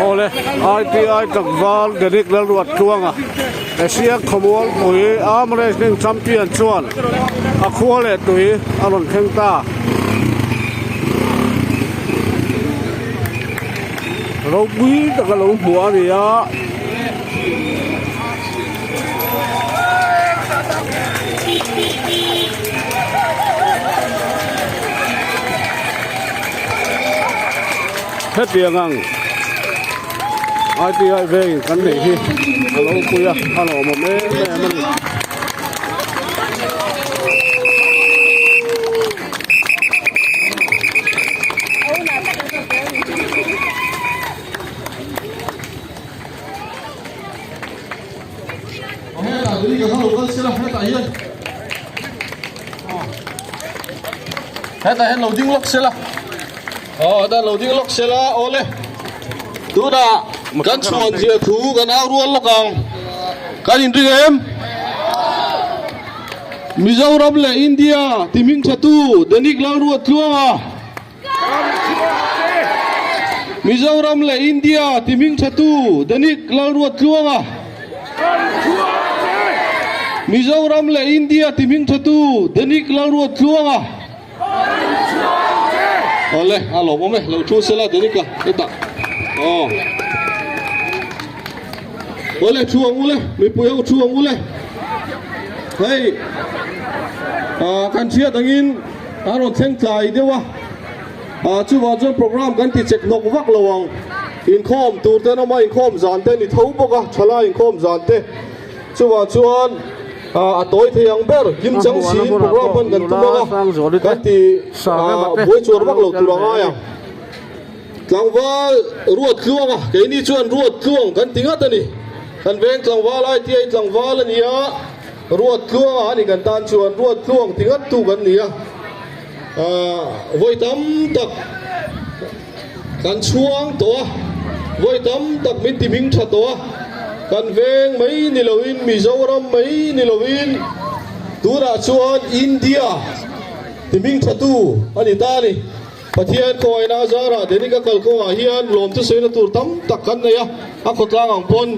Awle ITI tlangval Derek Lalruattluanga Asia khawmualpui Arm Wrestling Champion chuan a khua leh tui a rawn thleng ta. Ropui taka lo hmuh a ni a. Hetiang ang ITI vengin kan neih hi a lo pui a, a lawmawm em em a ni. Hetah hian lo ding lawk sela aw hetah lo ding lawk sela awle tunah kan chhuan zia thu kan au rual lawk ang kan inring em Mizoram leh India ti hming tha tu Denik Lalruattluanga Mizoram leh India ti hming tha tu Denik Lalruattluanga Mizoram leh India ti hming tha tu Denik Lalruattluanga Awle a lawmawm e lo thu sela Denika hetah aw Awle thu ang ule mipui ho thu ang ule hei kan hriat angin A rawn thleng tlai deuh a, ah chuvang chuan program kan ti chek hnawk vak lo ang. Inkhawm tur te an awm a, inkhawm zan te a ni tho bawk a, thalai inkhawm zan te. Chuvang chuan ah a tawi thei ang ber, kim chang siin program hman kan tum ang a, kan ti ah buai chuar vak lo tur a ngai ang. Tlangval ruat tluang a, keini chuan ruat tluang kan ti ngat a ni. Kan veng tlangval ITI tlangval a ni a. Ruat tluanga a ni kan tan chuan ruat tluang ti ngat tu kan ni a, aah vawi tam tak kan chhuang tawh a, vawi tam tak min ti hming tha tawh a, kan veng mai ni loin Mizoram mai ni loin tunah chuan India ti hming tha tu a ni ta a ni. Pathian khawngaihna a zarah Denika kalkawngah hian lawmte sawina tur tam tak kan nei a, a khawtlang ang pawn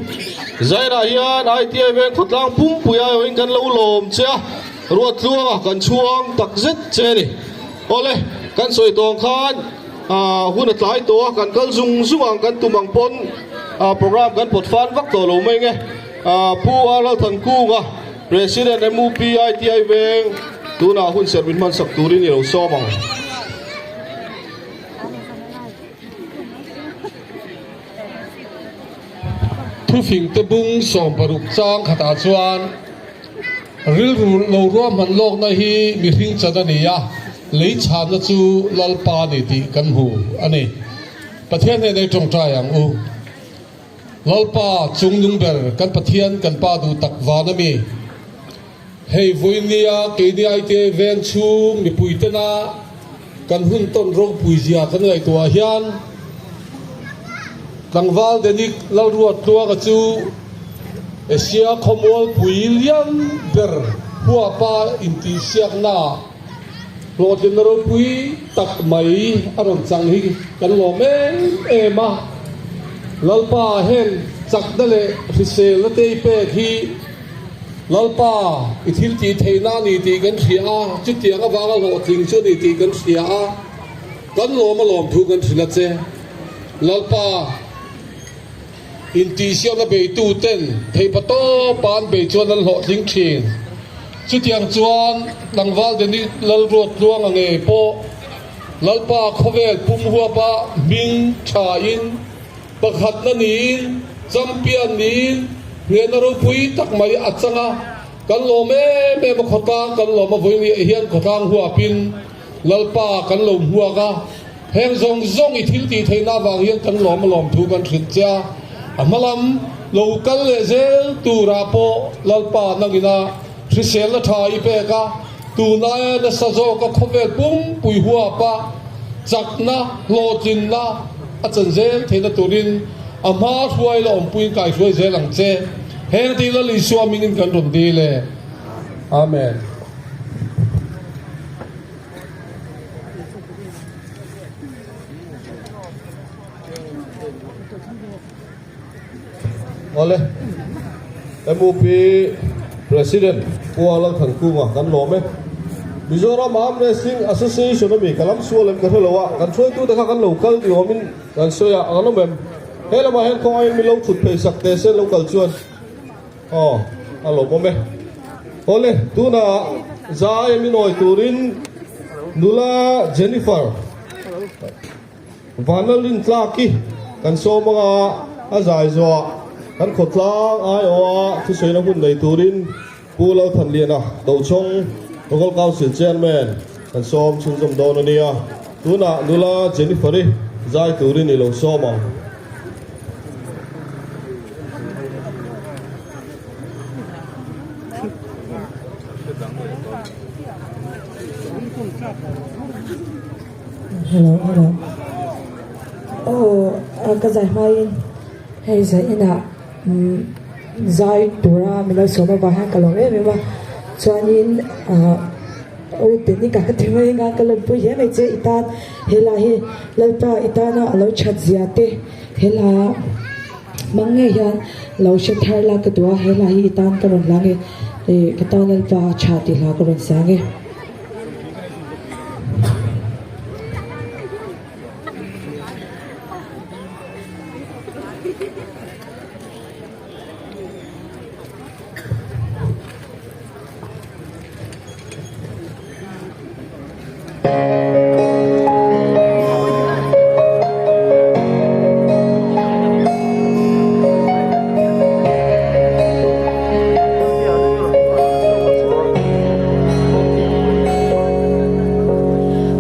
Zairah hian ITI veng khawtlang pumpui aiawhin kan lo lawm che a, Ruattluanga kan chhuang tak zet che a ni. Awle, kan sawi tawng khan hun a tlai tawh a, kan kal zung zung ang kan tum ang pawn program kan pawt fan vak tawh lo mai nge. Pu R Lalthankunga, President MUP ITI veng tunah hun serh min hmansak turin i lo sawm ang. Thufing te bung 60 chang khatah chuan rilru lo ruahman lawkna hi mihring chan a ni a, lei chhanna chu Lalpa a ni tih kan hmu a ni. Pathian hnenah i tawngtai ang u. Lalpa chungnung ber kan Pathian kan Pa duh tak van a mi. Hei vawinia keini ITA veng chhung mipui tena kan hun tawn ropui zia kan ngaihtuah hian tlangval Denik Lalruattluanga chu Asia khawmualpui lian ber huapa intihsiaknaah Hlawhtlinna ropui tak mai a rawn chang hi kan lawm em em a, Lalpa heng chakna leh hriselna te i pek hi Lalpa i thil tih theihna a ni tih kan hria a, chutiang avanga hlawhtling chu a ni tih kan hria a, kan lawm a lawm thu kan hrilh a che. Lalpa intihsiakna beitu ten theihpa tawpa an bei chuan an hlawhtling thin. Chutiang chuan tlangval Denis Lalruattluanga ngei pawh Lalpa khawvel pum huapa hming thain pakhatna niin champion niin hnehna ropui tak mai a chang a, kan lawm em em a khawtlang kan lawm a vawiin hian khawtlang huapin Lalpa kan lo hmuak a. Heng zawng zawng i thil tih theihna avang hian kan lawm a lawm thu kan hrilh che a, a hma lam lo kal leh zel turah pawh Lalpa nangina hriselna tha i pek a, tunaia nasa zawka khawvel pumpui huapa chakna, hlawhtlinna a chan zel theihna turin a hma hruai la awmpuiin kaihruai zel ang che. Heng tih Lal Isua mingin kan rawn dil e. Amen. Awle, MUP President Pu Lalthankunga kan lawm e. Mizoram Arm Wrestling Association ami ka lam sual em ka hre lo a, kan hruaitute kha kan lo kal ni awmin kan sawi a, kan awm em? He lamah hian khawngaiin min lo thut phei sak teh se lo kal chuan aw a lawmawm e. Awle, tunah zai a min awi turin nula Jennifer. Vanlalin tlak hi kan sawm anga a zai zuah kan khawtlang aiawha thusawiina hun nei turin Pu Lalthanliana Tochhawng Local Council Chairman kan sawm chhunzawm dawn a nia. Tunah nula Jennifer-i zai turin i lo sawm ang. Hello hello aw ka zai hmain hei zai inah umm zai tura min lo sawm avang hian ka lawm em em a chuanin ah aw Denica ka ti mai anga ka lawmpui hle mai che i tan hela hi Lalpa i tana a lo that zia te hela hmang ngei hian lo hre thar la ka duh a hela hi i tan ka rawn hlang e ih ka tan Lalpa a tha tih hla ka rawn sang e.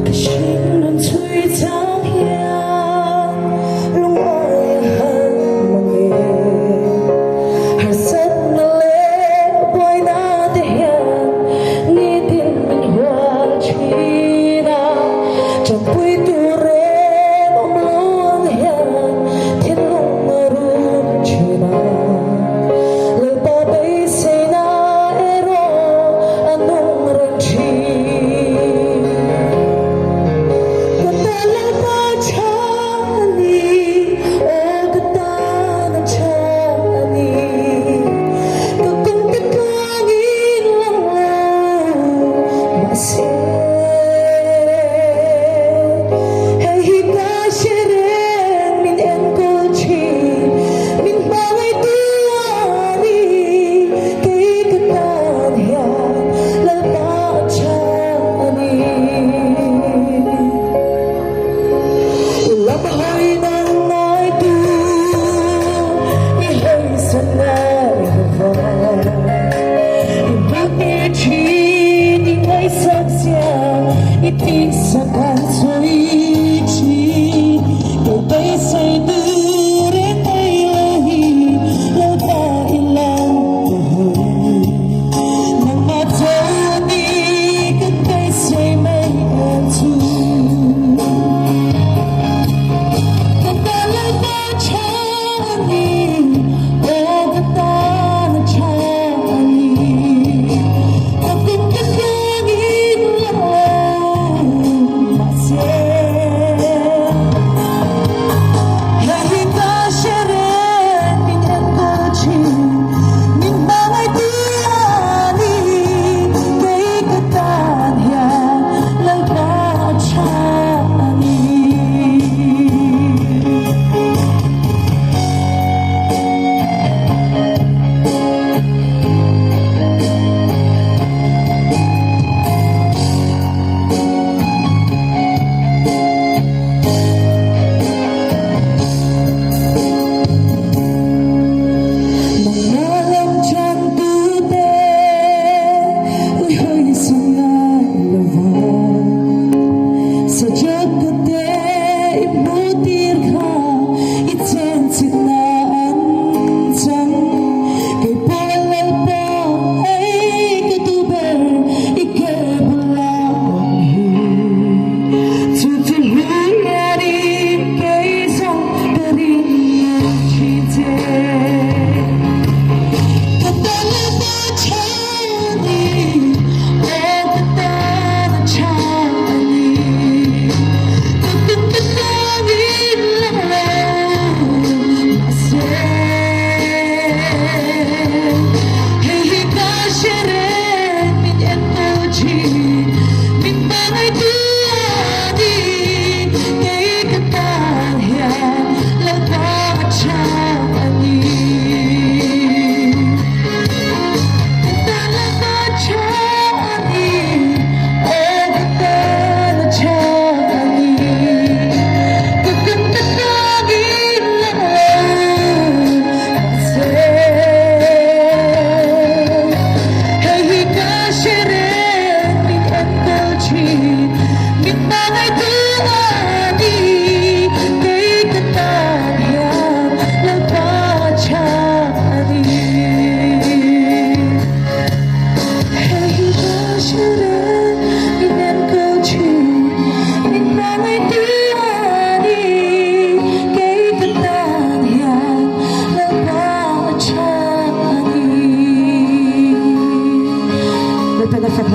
Ka hring nun chhui chang hian lungawi a har mange.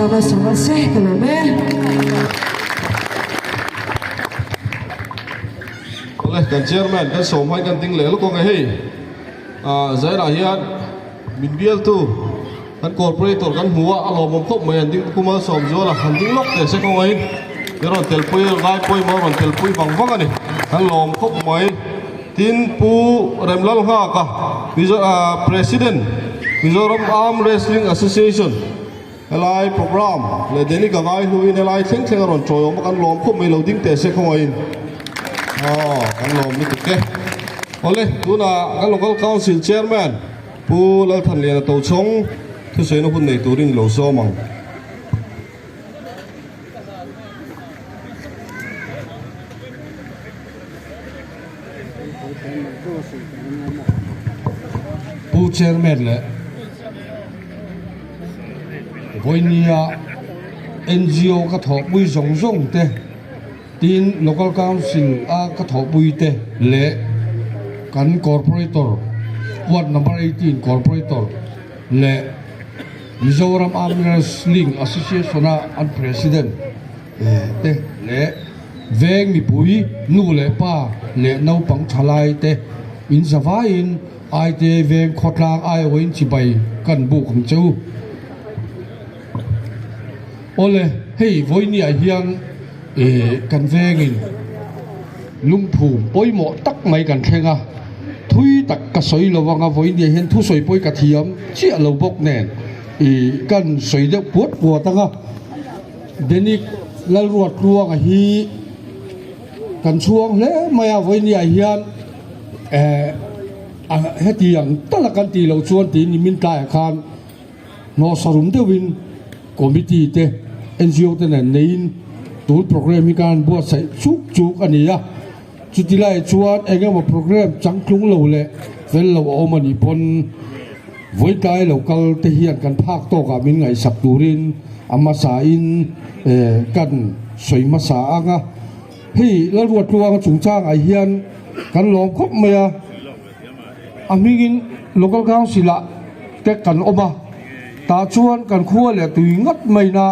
Lalpa malsawm rawh se ka lawm e. Awle kan chairman kan sawm hai kan ding leh lawk ang e hei ah zairah hian min bialtu kan corporator kan hmu a a lawmawm khawp mai an ding kum a sawm zual a an ding lawk teh se kawngaiin i rawn telpui ngai pawimawh a rawn telpui vang vang a ni kan lawm khawp mai. Tin, Pu Remlal Nghaka, Mizo ah President, Mizoram Arm Wrestling Association, helai programme leh Delhi ka ngai hnuin helai thleng thleng a rawn chawi awm a, kan lawm khawp mai lo ding teh se khawngaihin aw kan lawm lutuk e. Awle, tunah kan Local Council Chairman Pu Lalthanliana Tochhawng thusawiina hun nei turin i lo sawm ang. Pu Chairman leh Vawinia NGO ka thawhpui zawng zawng te tin Local Council a ka thawhpui te leh kan Corporator Ward Number 18 Corporator leh Mizoram Arm Wrestling Association a an President te leh veng mipui nu leh pa leh naupang thalai te in zavaiin aite veng khawtlang aiawhin chibai kan buk ang che u. Awle hei vawinia hian eh kan vengin lungphum pawimawh tak mai kan thleng a, thui tak ka sawi lo anga vawinia hian thusawi pawh hi ka thiam chiah lo bawk nen ih kan sawi deuh puat puat anga. Denic Lalruatluanga hi kan chhuang hle mai a, vawinia hian eh heti ang tal a kan tih loh chuan tiin nimin tlaiah khan hnawhsarum deuhin committee te NGO te nen neiin tun programme hi kan buatsaih chuk chuk a ni a, chuti laiah chuan eng emaw programme changtlung lo leh fel lo a awm a nih pawn. Vawitlai lo kal te hian kan phak tawkah min ngaihsak turin a hmasain kan sawi hmasa ang a. Hei Lalruatluanga chungchangah hian kan lawm khawp mai a, a hmingin Local Council ah te kan awm a, tah chuan kan khua leh tui ngawt maina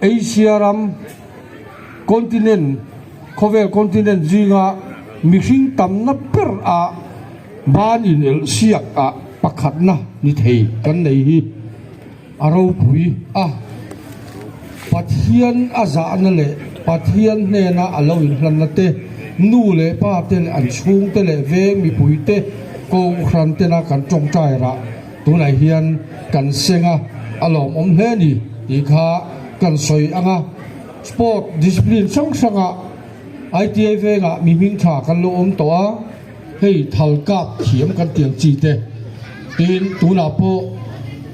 Asia ram continent khawvel continent zinga mihring tamna ber ah Ban in elh siak ah pakhatna ni thei kan nei hi a ropui a, Pathian a zahna leh Pathian hnena a lo inhlanna te, nu leh pa te leh an chhungte leh veng mipui te kohhran tena kan tawngtai rah tunah hian kan seng a, a lawmawm hle ni tih kha kan sawi ang a, sport discipline hrang hrangah ITI vengah mi hming tha kan lo awm tawh a. Hei thal kap thiam kan tiang chi te tin tunah pawh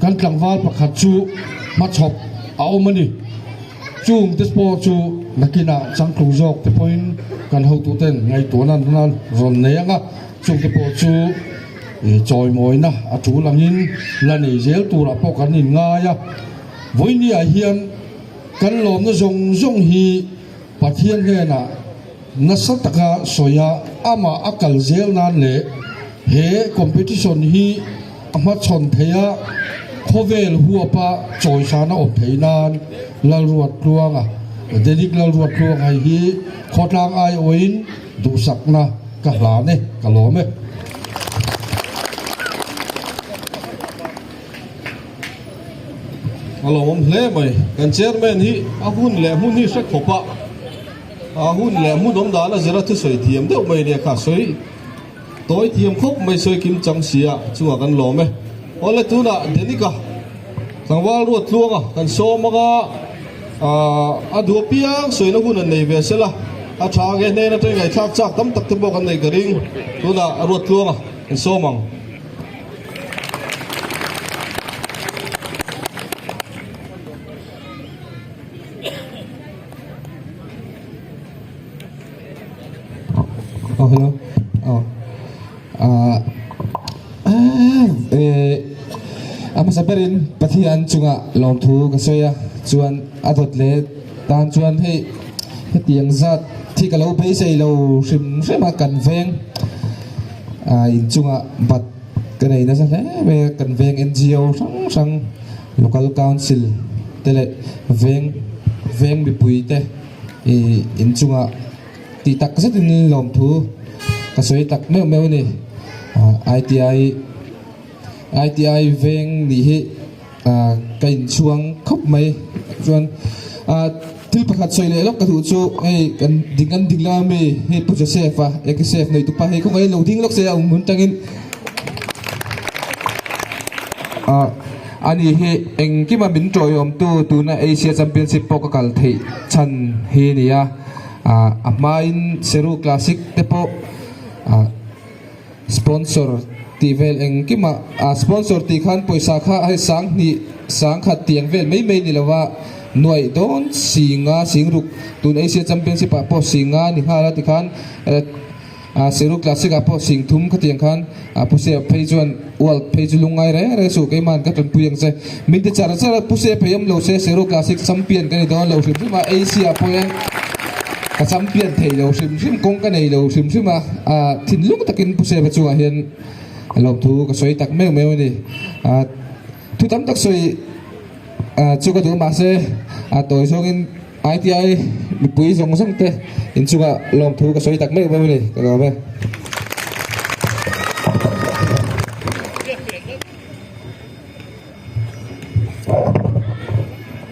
kan tlangval pakhat chu hmachhawp a awm a ni. Chung te pawh chu nakinah changtlung zawk te pawhin kan hotuten ngaihtuahna nan rawn nei ang a, chung te pawh chu chawimawina a tul angin la nei zel turah pawh kan inngai a. Vawinia hian kan lawmna zawng zawng hi Pathian hnenah nasa taka sawi a, amah a kal zel nan leh he competition hi a hmachhawn theih a, khawvel huapa chawisana awm theih nan Lalruattluanga, Denic Lalruattluanga hi khawtlang aiawhin duhsakna ka hlan e, ka lawm e. A lo awm hle mai. Kan chairman hi a hun leh hmun hi hre khawp a, a hun leh hmun awm dan a zir a thusawi thiam deuh mai nia kha sawi tawi thiam khawp mai sawi kim chang si a chungah kan lawm e. Awle tunah Denica tlangval ruat tluanga kan sawm anga a duh apiang sawina hun an nei ve sela a tha nge hnen atangin ngaihthlak chak tam tak te pawh kan nei ka ring tunah ruat tluanga kan sawm ang. Oh hello oh ah eh a hmasa berin Pathian chungah lawmthu ka sawi a chuan a dawt leh tan chuan hei hetiang zat thi ka lo beisei lo hrim hrim a kan veng. Ah inchungah bat ka nei nasa hle mai a kan veng NGO hrang hrang Local Council te leh veng veng mipui te ih inchungah tih tak zetin lawmthu ka sawi tak meuh meuh a ni. ITI ITI veng nih hi ah ka inchhuang khawp mai chuan ah thil pakhat sawi leh lawk ka duh chu hei kan ding an ding lama mi hei Pu Joseph a Ekisef nei tupa hei kawngah hian lo ding lawk se a awm hun tangin ah ani hi engkima min tawiawm tu tuna Asia Championship pawh ka kal theih chhan hi a ni a ah a hmain Seru Classic te pawh ah. Sponsor tih vel engkimah a sponsor tih khan pawisa kha hei sang hnih sang khat tih ang vel mai mai ni lova nuaih dawn singa singruk tun Asia Championship ah pawh singa ni nghal a tikhan a Seru Classic ah pawh sing thum khatiang khan a Pu Sep phei chuan World phei chu lungngai reng reng suh keimah ka tanpui ang che min ti char char a Pu Sep phei awm lo se Seru Classic Champion ka ni dawn lo hrim hrim a Asia pawh hian Ka champion thei lo hrim hrim kawng ka nei lo hrim hrim a, ah thinlung takin Pu Seva chungah hian lawmthu ka sawi tak meuh meuh a ni. Ah thu tam tak sawi ah chu ka duh mahse ah tawi zawngin ITI mipui zawng zawng te inchungah lawmthu ka sawi tak meuh meuh a ni ka lawm e.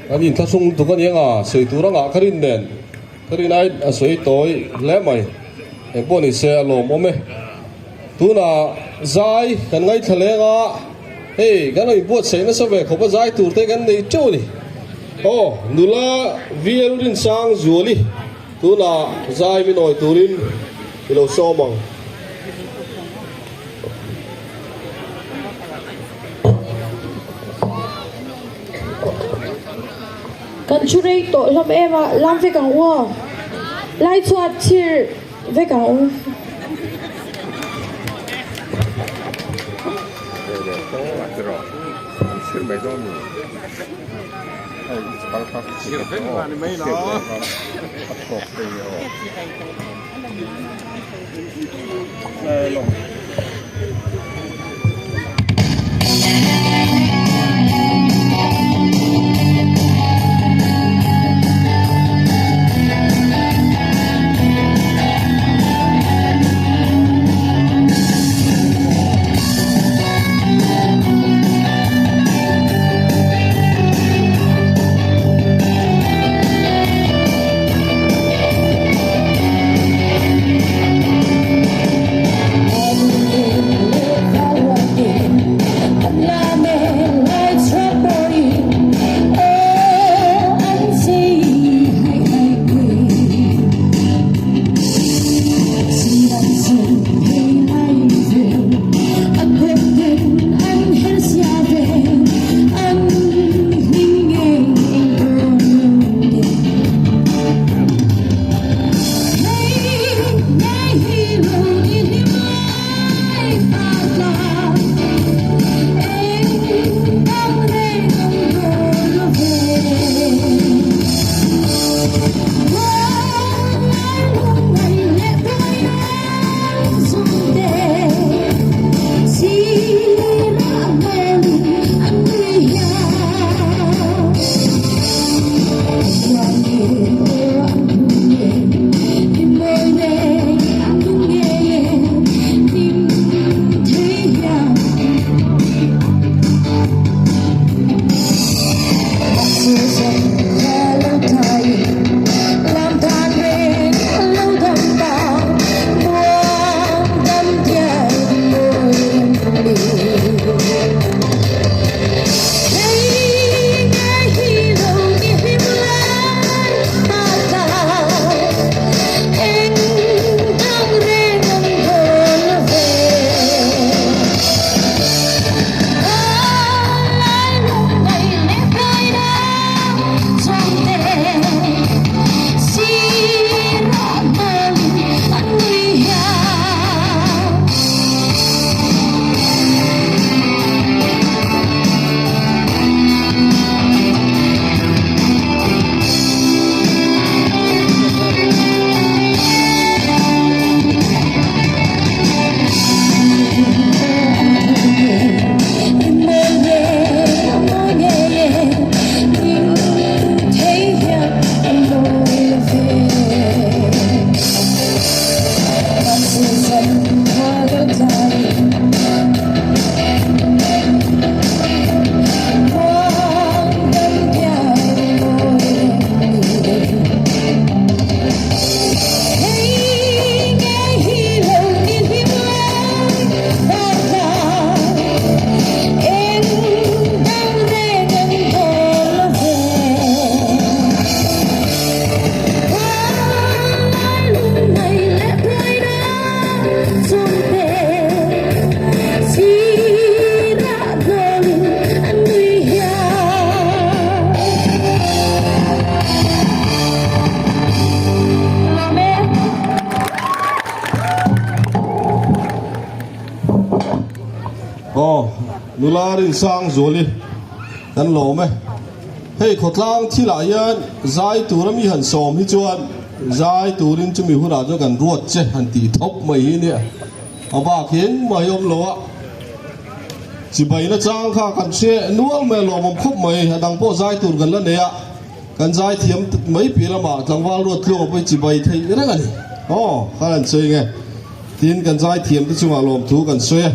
An inthlahrung lutuk a nia nga, sawi tur anga ka rin nen ka rin ai a sawi tawi hle mai. Engpawh ni se a lawmawm e. Tunah zai kan ngaithla leng a, hei kan lo inbuatsaih nasa ve khawp a zai tur te kan nei teuh a ni. Aw nula VL Rinsang Zuali tunah zai min awi turin i lo sawm ang. Kan thu rei tawh hlawm em a, lam vek ang u aw. Lai chhuat chhir vek ang u. Aw, nula Rinsangzuali kan lawm e. Hei khawtlang thilah hian zai tura mi han sawm hi chuan zai turin chumi hunah chuan kan ruat che han tih thawp mai hi nia. A bak hi engmah hi awm lo a, chibai na chang kha kan hre nual mai a lawmawm khawp mai. A dang pawh zai tur kan la nei a, kan zai thiam mai piah lamah tlangval ruat tluang pawh hi chibai theih reng a ni. Aw, khan an sawi nge. Tin, kan zai thiam te chungah lawmthu kan sawi a.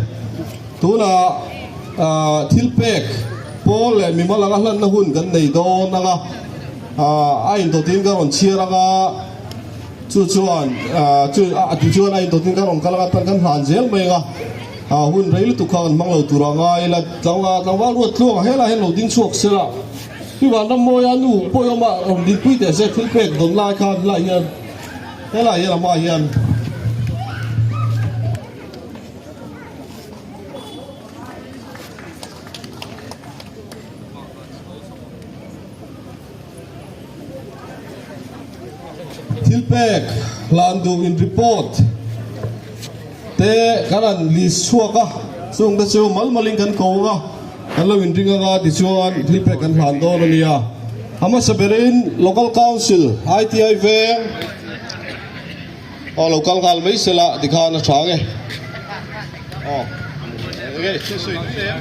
Tunah thil pek pawl leh mimal anga hlanna hun kan nei dawn anga a indawtin ka rawn chhiar anga chu chuan chu a ti chuan a indawtin ka rawn kal anga tan kan hlan zel mai anga hun rei lutuk kha kan hmang lo tur a ngai ila tlangval ruat tluang helai hian lo ding chhuak sela pi Vanrammawia nu pawh rawn dinpui teh se thil pek dawn lai khan helai hian helai hian amah hian. Thil pek hlan duh in report te kan han list chhuak a, chung te chu mal malin kan ko ang a, kan lo inring ang a tichuan thil pek kan hlan dawn a nia. A hmasa berin Local Council ITI veng. Aw lo kal nghal mai sela tikhan a tha nge. Aw enge thil sawi duh em?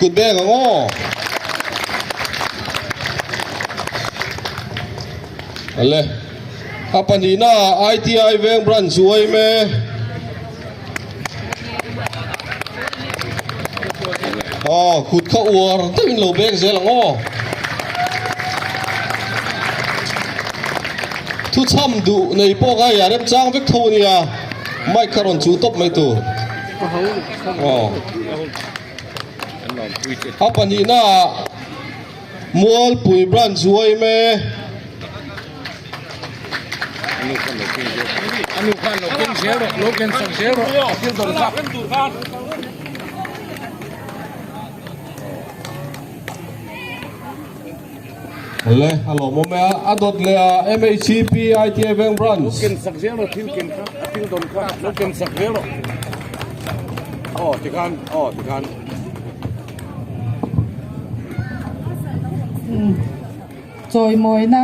Kut beng ang aw. Ale a pahnihna ITI veng branch uaime. Aw kut kha uar deuhin lo beng zel ang aw. Thuchham duh nei pawh kha hei a remchang vek tho a nia, mic kha rawn chuh tawp mai tur. Aw a pahnihna ah Mualpui branch uaime. Le a lawmawm e a a dawt leh a MHCP ITI Veng Branch. Chawimawina,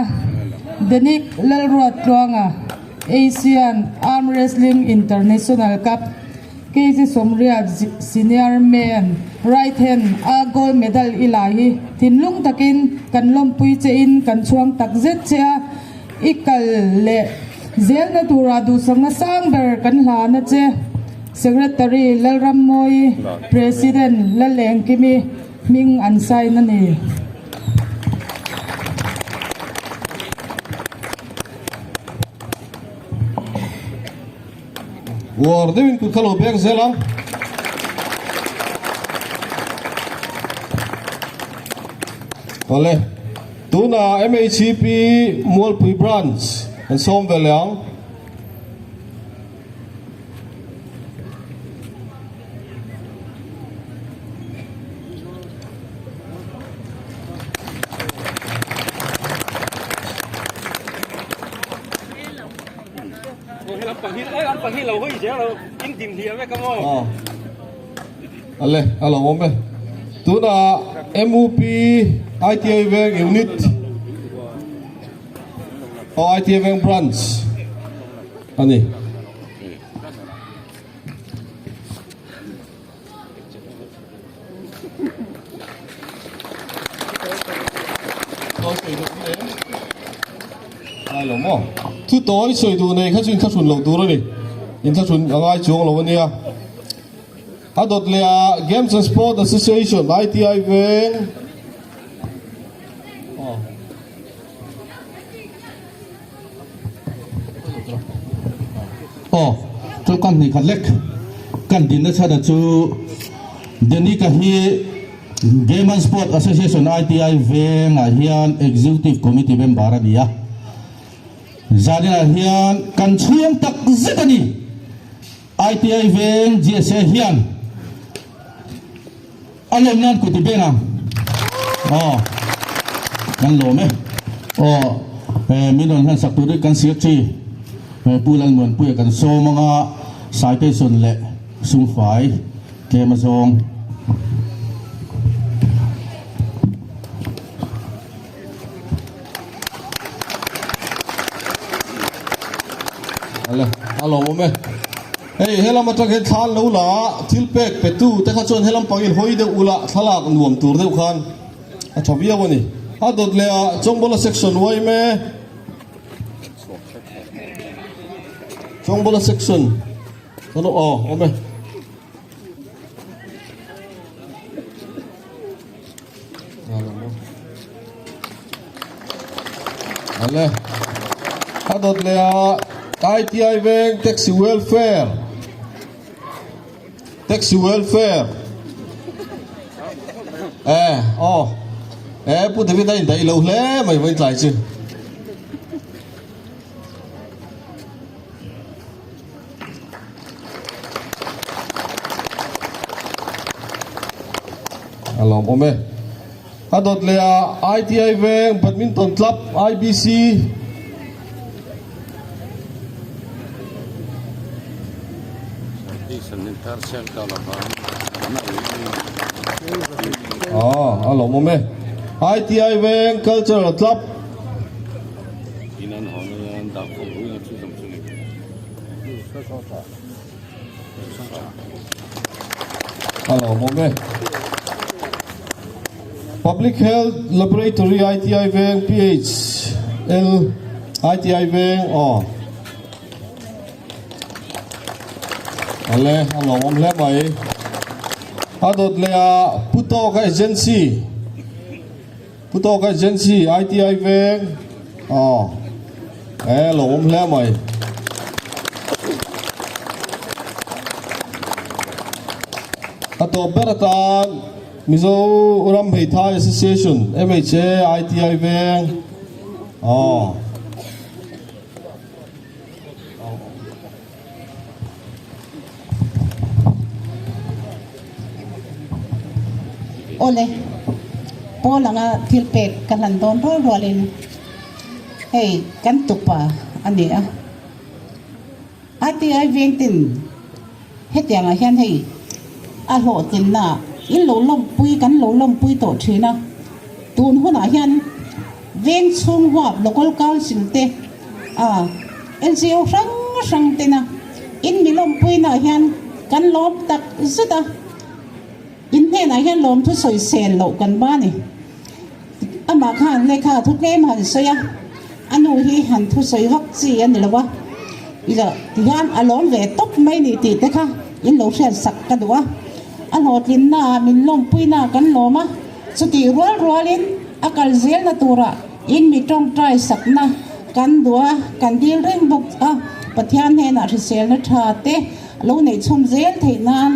Denic Lalruattluanga, Asian Arm Wrestling International Cup, KG 80 Senior Men Right Hand a Gold Medal i la hi thinlung takin kan lawmpui chein kan chhuang tak zet che a, i kal leh zelna turah duhsakna sang ber kan hlan a che. Secretary Lalrammawi, President Lalengkimi hming an sign a ni. Uar deuhin kut kha lo beng zel ang. Awle, tunah MHCP Mualpui Branch an sawm ve leh ang. Ale a lo awm e tunah MUP ITI Veng Unit aw ITI Veng Branch a ni. Thu tawi sawi duh nei kha chu inthlahrun loh tur a ni. Inthlahrun a ngai chuang lo a nia. A dawt leh ah Games and Sport Association ITI veng. Aw, tawngkam hnih khat lek kan dinna chhan chu Denica hi Game and Sport Association ITI vengah hian Executive Committee member a ni a. Zaninah hian kan chhuang tak zet a ni. ITI veng GSA hian A lawm nan kut i beng ang. Aw. Kan lawm e. Aw. Eh, min rawn hlan sak tur hi kan secretary eh, Pu Lalmuanpuia kan sawm anga. Citation leh sumfai tlem a zawng. Ale, a lawmawm e. Hei helam atang hian thla an lo la a, thil pek pe tu te kha chuan helam pangin hawi deuh ula thlalak nuam tur deuh khan a tha viau a ni. A dawt leh ah Chawngbawla section uaim e. Chawngbawla section kan aw awm e. Ale a dawt leh a ITI veng taxi welfare taxi welfare e aw e pu David a indaih lo hle mai vawiin tlai chu. A lawm awm e. A dawt leh a ITI veng Badminton Club IBC A lawm awm e. ITI veng Cultural Club A lawmawm e. Public Health Laboratory ITI Veng PHL ITI Veng aw. Ale a lawmawm hle mai. A dawt leh a Pu Tawka Agency Pu Tawka Agency ITI Veng aw e lawmawm hle mai. A tawp ber atan Mizoram Hmeithai Association MHA ITI Veng aw. Awle, pawl anga thil pek ka hlan dawn rual rualin hei kan tupa a ni a. ITI vengtin hetiangah hian hei a hlawhtlinna in lo lawmpui kan lo lawmpui tawh thin a. Tun hunah hian veng chhung huap local council te a NGO hrang hrang tena in mi lawmpuinaah hian kan lawm tak zet a, in hnenah hian lawmthu sawi sel loh kan ba ni. Amah khan lehkha thu tlem han sawi a, a nu hi han thusawi vak chi a ni lo a, ila tihian a lawm ve tawp mai ni tih te kha in lo hriat sak ka duh a, a hlawhtlinna ah min lawmpuina kan lawm a. Chutih rual rualin a kal zelna turah in mi tawngtai sakna kan duh a, kan dil reng bawk a, Pathian hnenah hriselna tha te lo neih chhawm zel theih nan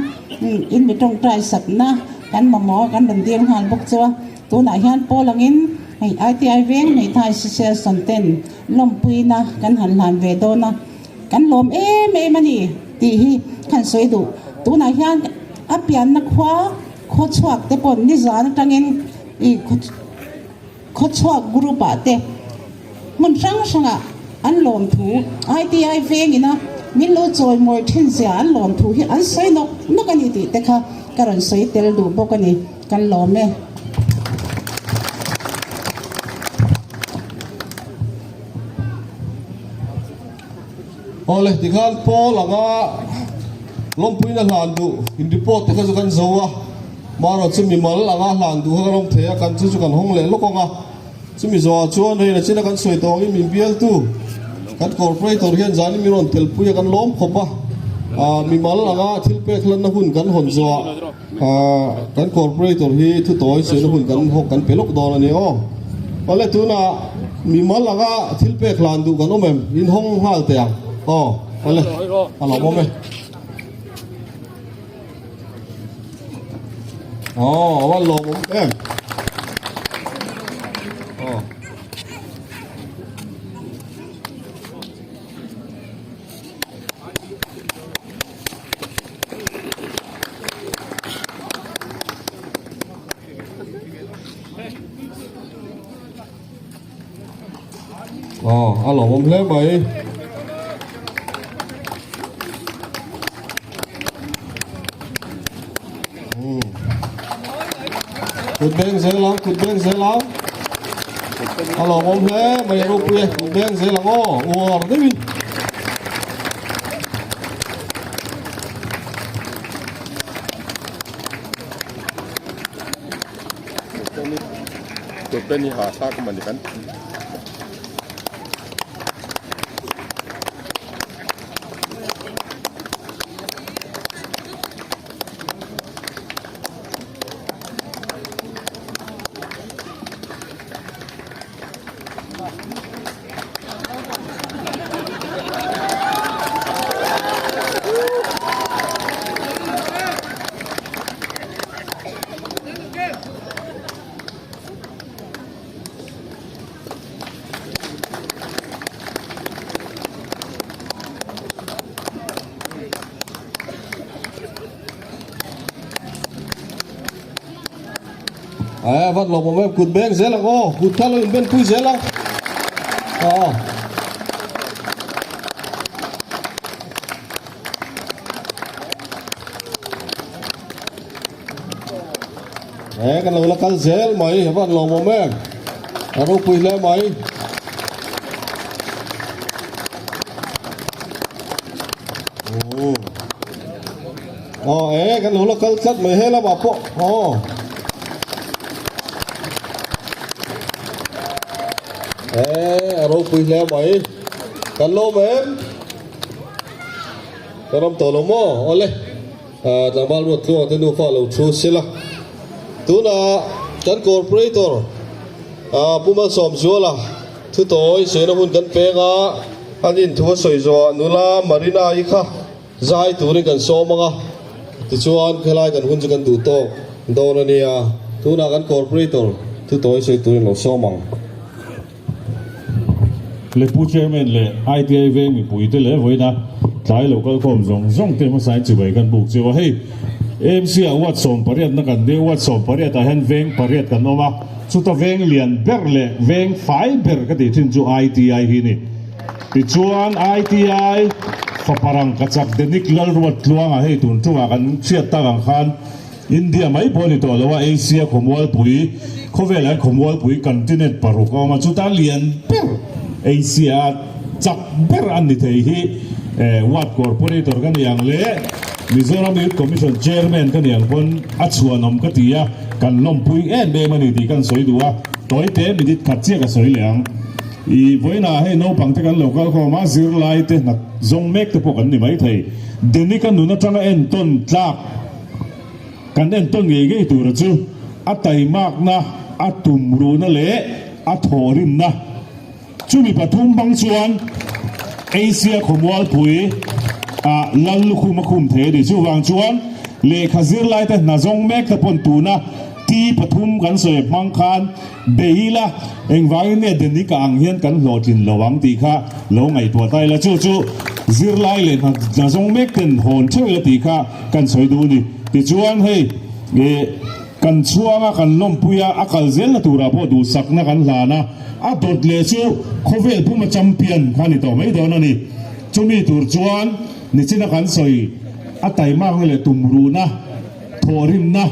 in mi tawngtai sakna kan mamawh a, kan rawn dil nghal bawk chu a. Tunah hian pawl angin hei ITI veng hmeithai Association ten lawmpuina kan han hlan ve dawn a, kan lawm em em a ni tih hi khan sawi duh. Tunah hian a pianna khua Khawchhuak te pawh nizan atangin ih khawchhuak group ah te hmun hrang hrangah an lawm thu ITI vengin a min lo chawimawi thin zia an lawm thu hi an sawi nawk nawk a ni tih te kha ka rawn sawi tel duh bawk a ni kan lawm e. Awle tikhan pawl anga lawmpuina hlan duh in report te kha chu kan zo a, marawh chu mimal anga hlan duh kha kan awm thei a, kan chu chu kan hawng leh lawk ang a, chumi zawhah chuan hei nachina kan sawi tawh angin min bialtu kan corporator hian zanin min rawn telpui a kan lawm khawp a, ah mimal anga thil pek hlanna hun kan hawn zawhah ah kan corporator hi thu tawi suihna hun kan hawk kan pe lawk dawn a ni aw. Awle tunah mimal anga thil pek hlan duh kan awm em? In hawng nghal teh ang. Aw, awle, a lawm awm e. Aw, a va lawm awm em. Aw. Aw, a lawmawm hle mai. Kut beng zel ang, kut beng zel ang. A lawmawm hle mai a ropui e, kut beng zel ang aw, uar deuhin. Kut pen hi ha thlak a mani kan. Eh, vat lo mom em kut beng zel ang aw kut kha lo in ben pui zel ang aw Eh, kan lo la kal zel mai vat lo mom em a ropui hle mai Aw e kan lo la kal tlat mai he lamah pawh aw. E a ropui hle mai kan lawm em kan ram tawh lo maw awle tlangval ruat tluang te nufa lo thu sila tunah kan corporator Pu Malsawmzuala thu tawi sawiina hun kan peng a an inthu a sawi zawhah nula Marina i kha Zai turin kan sawm ang a, tichuan khelai kan hun chu kan duh tawk dawn a nia. Tunah kan Corporator thu tawi sawi turin lo sawm ang. Lepu Chairman leh ITI veng mipuite leh vawiina tlai lo kalkhawm zawng zawng te hmasain chibai kan buk cheu a. Hei AMC ah ward 18 na kan nia, ward 18 ah hian veng pariat kan awm a, chuta veng lian ber leh veng fai ber ka tih thin chu ITI hi a ni. Tichuan ITI faparang ka chak Denic Lalruat Tluanga hei tun tungah kan hriat tak ang khan India mai pawh a ni tawh lo a, Asia khawmualpui, khawvelah hian khawmualpui continent paruk a awm a, chuta lian ber Asia a chak ber a ni thei hi Ward Corporator ka ni ang leh Mizoram Youth Commission Chairman ka ni ang pawn a chhuanawm ka ti a, kan lawmpui em em a ni tih kan sawi duh a, tawite minute khat chiah ka sawi leh ang. I vawiinah hei naupang te kan lo kal khawm a, zirlai te hna zawng mek te pawh kan ni maithei. Denic-a nun atanga entawn tlak kan entawn ngei ngei tura chu a taimakna, a tumruhna leh a thawhrimna. Chumi pathum bang chuan Asia khawmualpui ah lal lukhum a khum thei a ni. Chuvang chuan lehkha zirlai te hna zawng mek te pawn tuna T pathum kan sawi hmang khan Bei ila, engvangin nge Denika ang hian kan hlawhtlin lo ang tih kha lo ngaihtuah ta ila, chu chu zirlai leh hna zawng mek ten hawn theuh ila tih kha kan sawi duh a ni. Tichuan hei ih kan chhuanga kan lawmpui a, a kal zelna turah pawh duhsakna kan hlan a, a dawt leh chu khawvel puma champion kha ni tawh mai dawn a ni. Chumi tur chuan nichina kan sawi a taimakna leh tumruhna, Thawhrimna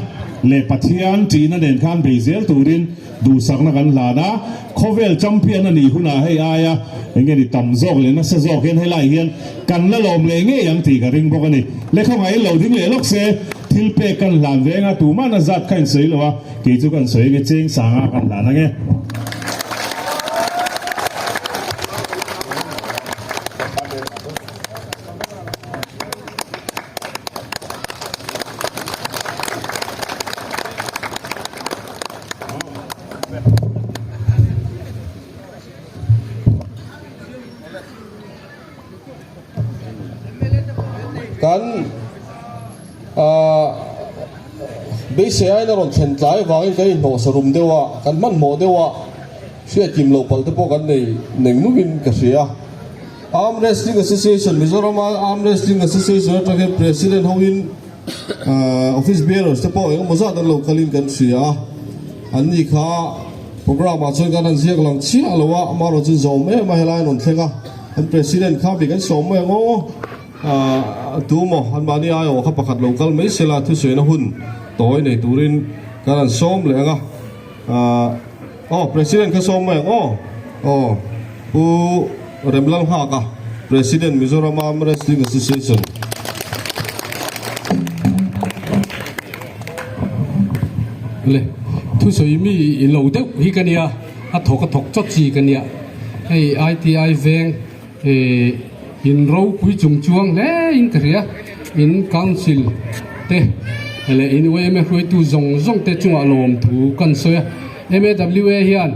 leh Pathian ṭihna nen khan bei zel turin duhsakna kan hlan a, khawvel champion a nih hunah hei aia eng nge ni tam zawk leh nasa zawk hian helai hian kan la lawm leh ngei ang tih ka ring bawk a ni. Le khawngaih lo ding leh lawk se, thil pek kan hlan veng a, tumah na zat kha in sawi lo a, kei chu kan sawi ange cheng sanga kan hlan ange. Kan beisei aiin a rawn thlen tlai avangin kan inhnawhsa rum deuh a, kan hmanhmawh deuh a, hriatkim loh palh te pawh kan nei neng nungin ka hria. Arm Wrestling Association, Mizoram a Arm Wrestling Association atang hian President hoin Office Bearers te pawh engemaw zat an lo kalin kan hria a, an ni kha programme ah chuan kan han ziak lang chiah lo a, amaherawh chu zawm em a helai an rawn thleng a, an President kha mi kan sawm mai ang aw, tu maw an mahni aiawh kha pakhat lo kal mai sela thusawiina hun tawi nei turin. Kan han sawm leh ang a, ahh aw President kha sawm mai ang aw, aw Pu Remlalnghaka President Mizoram Arm Wrestling Association. Le thusawi mi i lo deuh hi ka nia, a thawk a thawk chawt chi ka nia, hei ITI veng eh in ropui chung chuang hle in ka hria, in council te leh in yma hruaitu zawng zawng te chungah lawmthu kan sawi a, MAWA hian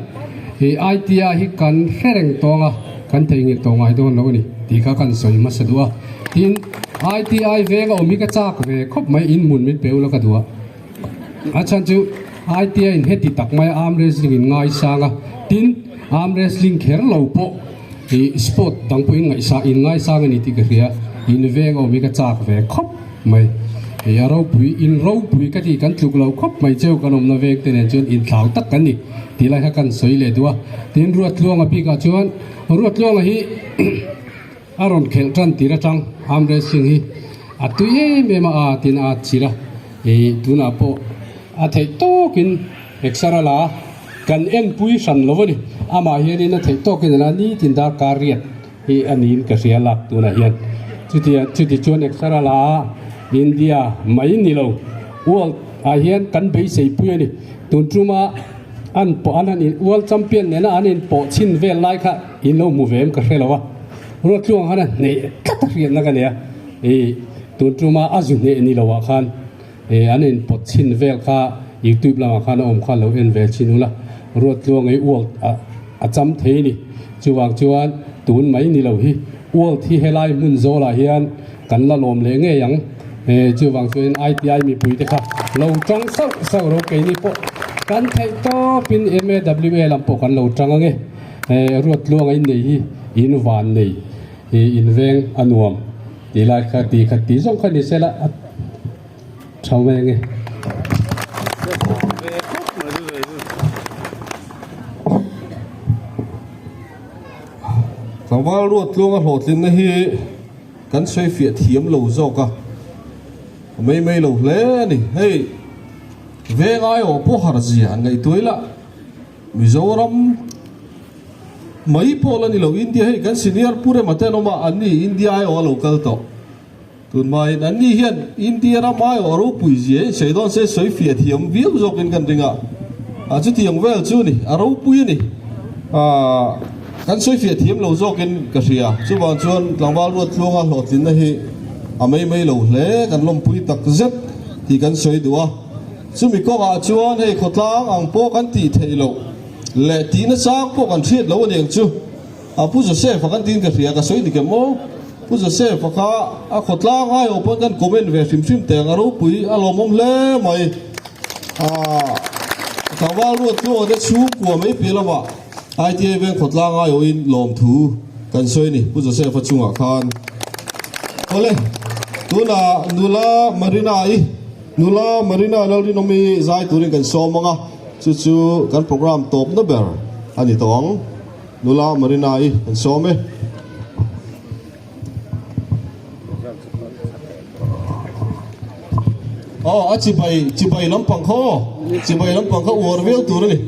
ih ITI hi kan hre reng tawng a, kan theihnghilh tawh ngai dawn lo a ni tih kha kan sawi hmasa duh a, tin ITI veng a awm hi ka chak ve khawp mai in hmun min pe ula ka duh a, a chhan chu ITI in heti tak mai a arm wrestling in ngaisang a, tin arm wrestling kher lo pawh ih sport dang pawh in ngaihsa in ngaisang a ni tih ka hria, in veng a awm hi ka chak ve khawp mai, ih a ropui in ropui ka tih kan tluk lo khawp mai cheu kan awmna veng te nen chuan inthlau tak kan ni tih lai kha kan sawi leh duh a, tin Ruattluanga bikah chuan Ruattluanga hi. A rawn khelh tan tir atang arm wrestling hi a tui em em a, a tin a chil a, ih tunah pawh a theih tawkin exer a la a, kan enpui hran lo a ni, amah hianin a theih tawkin a la a, nitin darkar riat hi a niin ka hria lak tunah hian, chutia chuti chuan exer a la a, India mai ni lo world ah hian kan beisei pui a ni, tun tuma an pawh an han in world champion nena an inpawh chhin vel lai kha. In lo hmu ve em ka hre lo a, Ruatluang khan a hneh tlat a hriatna ka nei a, ih tun tuma a zu hneh ni lo ah khan ih an in pawt chhin vel kha youtube lamah khan a awm kha lo en ve chhin ula, Ruatluang hi world ah a cham thei a ni, chuvang chuan tun mai ni lo hi world hi helai hmun zawlah hian kan la lawm leh ngei ang, chuvang chuan ITI mipui te kha lo tang sauh sauh ro keini pawh kan theih tawpin MAWA lam pawh kan lo tang ange. He Ruattluanga in nei hi in van nei i in veng a nuam tih lai kha ti kha ti zawng kha ni se la a tha mai ange. Tlangval Ruattluanga hlawhtlinna hi kan sawi fiah thiam lo zawk a, a mai mai lo hle a ni. Hei veng aiawh pawh har zia an ngaihtuah ila. Mizoram mai pawh la ni lo, India hei kan senior pu rema te an awm a, an ni India aiawh a lo kal tawh. Tunhmain an ni hian India ram aiawh a ropui zia in sawi dawn se sawi fiah thiam viau zawkin kan ring a, a chutiang vel chu ni, a ropui a ni. Aaa kan sawi fiah thiam lo zawkin ka hria. Chuvang chuan tlangval Ruattluanga hlawhtlinna hi a mai mai lo hle, kan lawmpui tak zet tih kan sawi duh a. Chumi kawngah chuan hei khawtlang ang pawh kan tih theih loh leh tihna chang pawh kan hriat loh aniang chu. A Pu Joseph-a kan tiin ka hria, ka sawi dik em aw? Pu Joseph-a kha a khawtlang aiawh pawn kan comment ve hrim hrim teh ang, a ropui a lawmawm hle mai. Aaa tlangval ruat tluanga te chhungkua mai piah lamah ITA veng khawtlang aiawhin lawmthu kan sawi a ni Pu Joseph-a chungah khan. Awle, tunah nula Marina-i. Nula Marina Lalrinawmi zai turin kan sawm ang a, chu chu kan program tawpna ber a ni tawh ang. Nula Marina-i kan sawm e. Aw, a chibai, chibai lampang kha aw, chibai lampang kha uar viau tur a ni.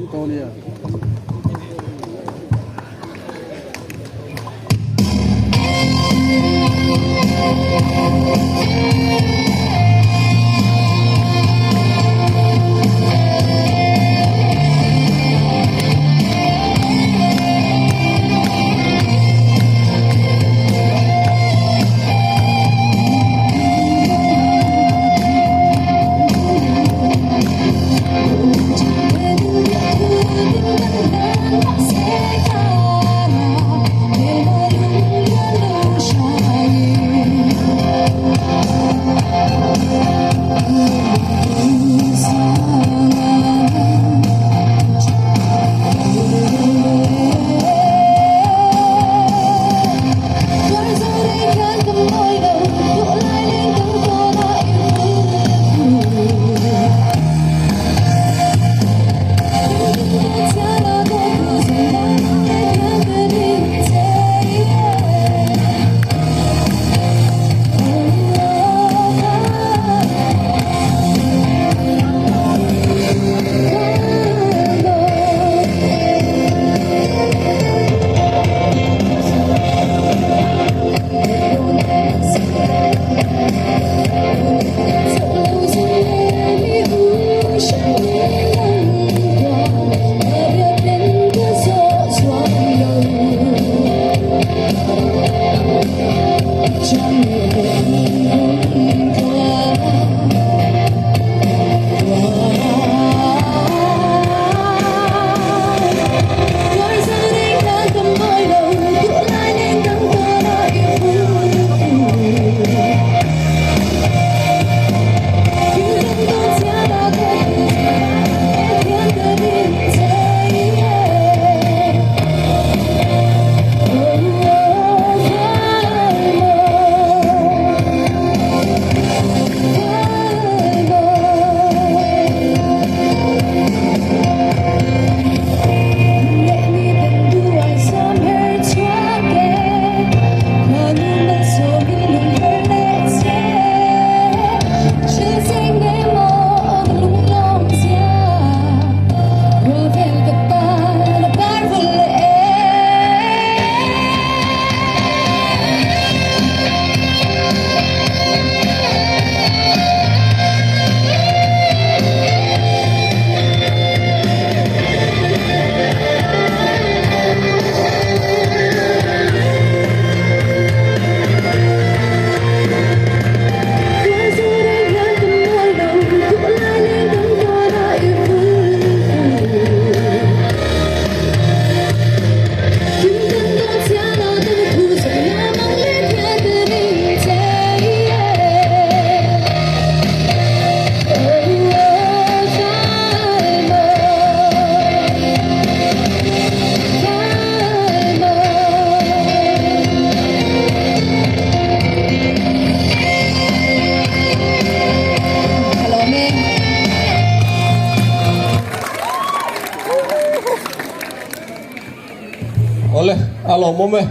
A lawmawm e.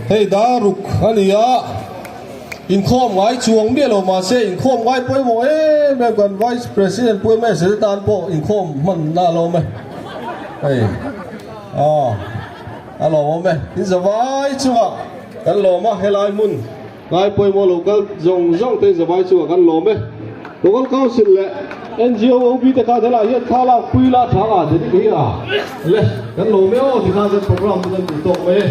Hei dar ruk a ni a, inkhawm ngai chuang miah lo mahse inkhawm ngai pawimawh em em kan Vice President Pu MS te tan pawh inkhawm hman a lawm e. Hei a a lawmawm e. In zavai chungah kan lawm a, helai hmun ngai pawimawh lo kal zawng zawng te in zavai chungah kan lawm e. Local Council leh NGO OB te khan helai hian thla lak pui la tha nga che dik hi a le kan lawm e aw tikhan kan program chu kan duh tawk mai e.